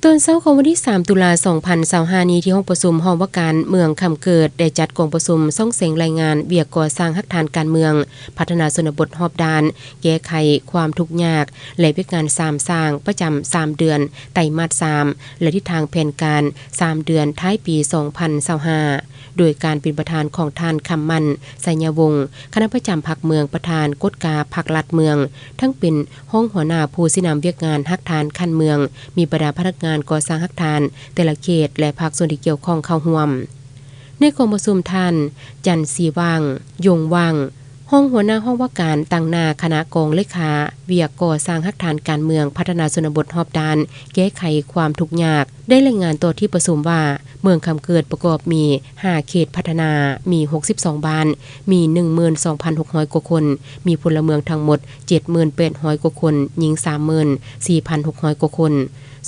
ຕອນເຊົ້າຂອງວັນທີສາມ ຕຸລາ ສອງພັນຊາວຫ້ານີ້ ທີ່ຫ້ອງປະຊຸມຫ້ອງວ່າການເມືອງຄຳເກີດ ໄດ້ຈັດກອງປະຊຸມສ່ອງແສງລາຍງານວຽກກໍ່ສ້າງຮາກຖານການເມືອງ ພັດທະນາຊົນນະບົດຮອບດ້ານ, ແກ້ໄຂຄວາມທຸກຍາກ ແລະ ວຽກງານສາມສ້າງປະຈຳສາມເດືອນ ໄຕມາດສາມ ແລະ ທິດທາງແຜນການສາມເດືອນທ້າຍປີສອງພັນຊາວຫ້າ ໂດຍການເປັນປະທານຂອງທ່ານ ຄຳໝັ້ນ ໄຊຍະວົງ ຄະນະປະຈຳພັກເມືອງ, ປະທານກົດກາພັກລັດເມືອງ, ທັງເປັນຮອງຫົວໜ້າຜູ້ຊີ້ນຳວຽກງານຮາກຖານຂັ້ນເມືອງ, ມີບັນດາພະນັກງານກໍ່ສ້າງຮາກຖານແຕ່ລະເຂດ ແລະ ພາກສ່ວນທີ່ກ່ຽວຂ້ອງເຂົ້າຮ່ວມ. ໃນກອງປະຊຸມ ທ່ານ ຈັນຊີຫວ່າງ ຢົງຫວ່າງ ຮອງຫົວໜ້າຫ້ອງວ່າການ ຕາງໜ້າຄະນະກອງເລຂາວຽກກໍ່ສ້າງຮາກຖານການເມືອງ ພັດທະນາຊົນນະບົດຮອບດ້ານ, ແກ້ໄຂຄວາມທຸກຍາກ ໄດ້ລາຍງານຕໍ່ທີ່ປະຊຸມວ່າ ເມືອງຄຳເກີດປະກອບມີຫ້າເຂດພັດທະນາ, ມີຫົກສິບສອງບ້ານ, ມີໜຶ່ງໝື່ນສອງພັນຫົກຮ້ອຍກວ່າຄົນ, ມີພົນລະເມືອງທັງໝົດເຈັດໝື່ນແປດຮ້ອຍກວ່າຄົນ, ຍິງສາມໝື່ນສີ່ພັນຫົກຮ້ອຍກວ່າຄົນ.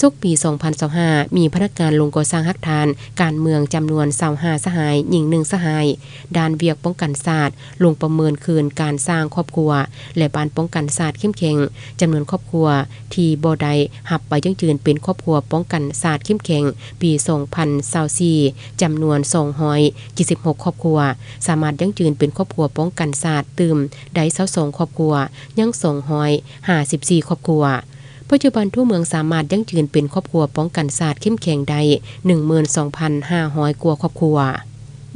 ສົກປີສອງພັນຊາວຫ້າ ມີພະນັກງານລົງກໍ່ສ້າງຮາກຖານການເມືອງຈຳນວນຊາວຫ້າສະຫາຍ, ຍິງໜຶ່ງສະຫາຍ. ດ້ານວຽກປ້ອງກັນຊາດ ລົງປະເມີນຄືນການສ້າງຄອບຄົວ ແລະ ບ້ານປ້ອງກັນຊາດເຂັ້ມແຂງ ຈຳນວນຄອບຄົວທີ່ບໍ່ໄດ້ຮັບໃບຢັ້ງຢືນເປັນຄອບຄົວປ້ອງກັນຊາດເຂັ້ມແຂງ ປີສອງພັນຊາວສີ່ ຈຳນວນສອງຮ້ອຍເຈັດສິບຫົກຄອບຄົວ, ສາມາດຢັ້ງຢືນເປັນຄອບຄົວປ້ອງກັນຊາດຕື່ມໄດ້ຊາວສອງຄອບຄົວ, ຍັງສອງຮ້ອຍຫ້າສິບສີ່ຄອບຄົວ. ປັດຈຸບັນທົ່ວເມືອງສາມາດຢັ້ງຢືນເປັນຄອບຄົວປ້ອງກັນຊາດເຂັ້ມແຂງໄດ້ໜຶ່ງໝື່ນສອງພັນຫ້າຮ້ອຍກວ່າຄອບຄົວ.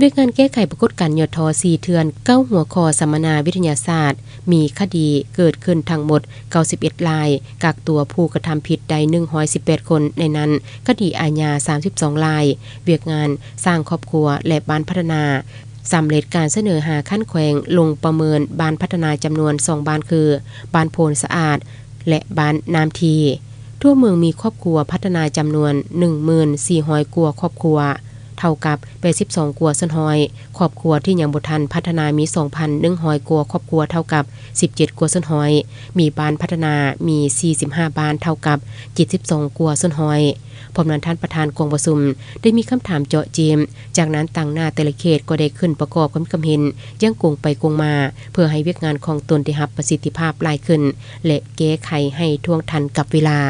ວຽກງານແກ້ໄຂປາກົດການຫຍໍ້ທໍ້ສີ່ເທື່ອນ, ເກົ້າຫົວຂໍ້ສຳມະນາວິທະຍາສາດ, ມີຄະດີເກີດຂຶ້ນທັງໝົດເກົ້າສິບເອັດລາຍ, ກັກຕົວຜູ້ກະທຳຜິດໄດ້ໜຶ່ງຮ້ອຍສິບແປດຄົນ, ໃນນັ້ນຄະດີອາຍາສາມສິບສອງລາຍ. ວຽກງານສ້າງຄອບຄົວ ແລະ ບ້ານພັດທະນາ ສຳເລັດການສະເໜີຫາຂັ້ນແຂວງລົງປະເມີນບ້ານພັດທະນາຈຳນວນສອງບ້ານຄື ບ້ານໂພນສະອາດ ແລະ ບ້ານນ້ຳທີ. ທົ່ວເມືອງມີຄອບຄົວພັດທະນາຈຳນວນໜຶ່ງໝື່ນສີ່ຮ້ອຍກວ່າຄອບຄົວ, ເທົ່າກັບແປດສິບສອງກວ່າສ່ວນຮ້ອຍ. ຄອບຄົວທີ່ຍັງບໍ່ທັນພັດທະນາມີສອງພັນໜຶ່ງຮ້ອຍກວ່າຄອບຄົວ, ເທົ່າກັບສິບເຈັດກວ່າສ່ວນຮ້ອຍ. ມີບ້ານພັດທະນາມີສີ່ສິບຫ້າບ້ານ, ເທົ່າກັບເຈັດສິບສອງກວ່າສ່ວນຮ້ອຍ. ພ້ອມນັ້ນ, ທ່ານປະທານກອງປະຊຸມໄດ້ມີຄຳຖາມເຈາະເຈາະ, ຈາກນັ້ນຕາງໜ້າແຕ່ລະເຂດກໍໄດ້ຂຶ້ນປະກອບຄວາມຄິດຄວາມເຫັນຢ່າງກົງໄປກົງມາ, ເພື່ອໃຫ້ວຽກງານຂອງຕົນໄດ້ຮັບປະສິດທິພາບຫຼາຍຂຶ້ນ ແລະ ແກ້ໄຂໃຫ້ທ່ວງທັນກັບເວລາ.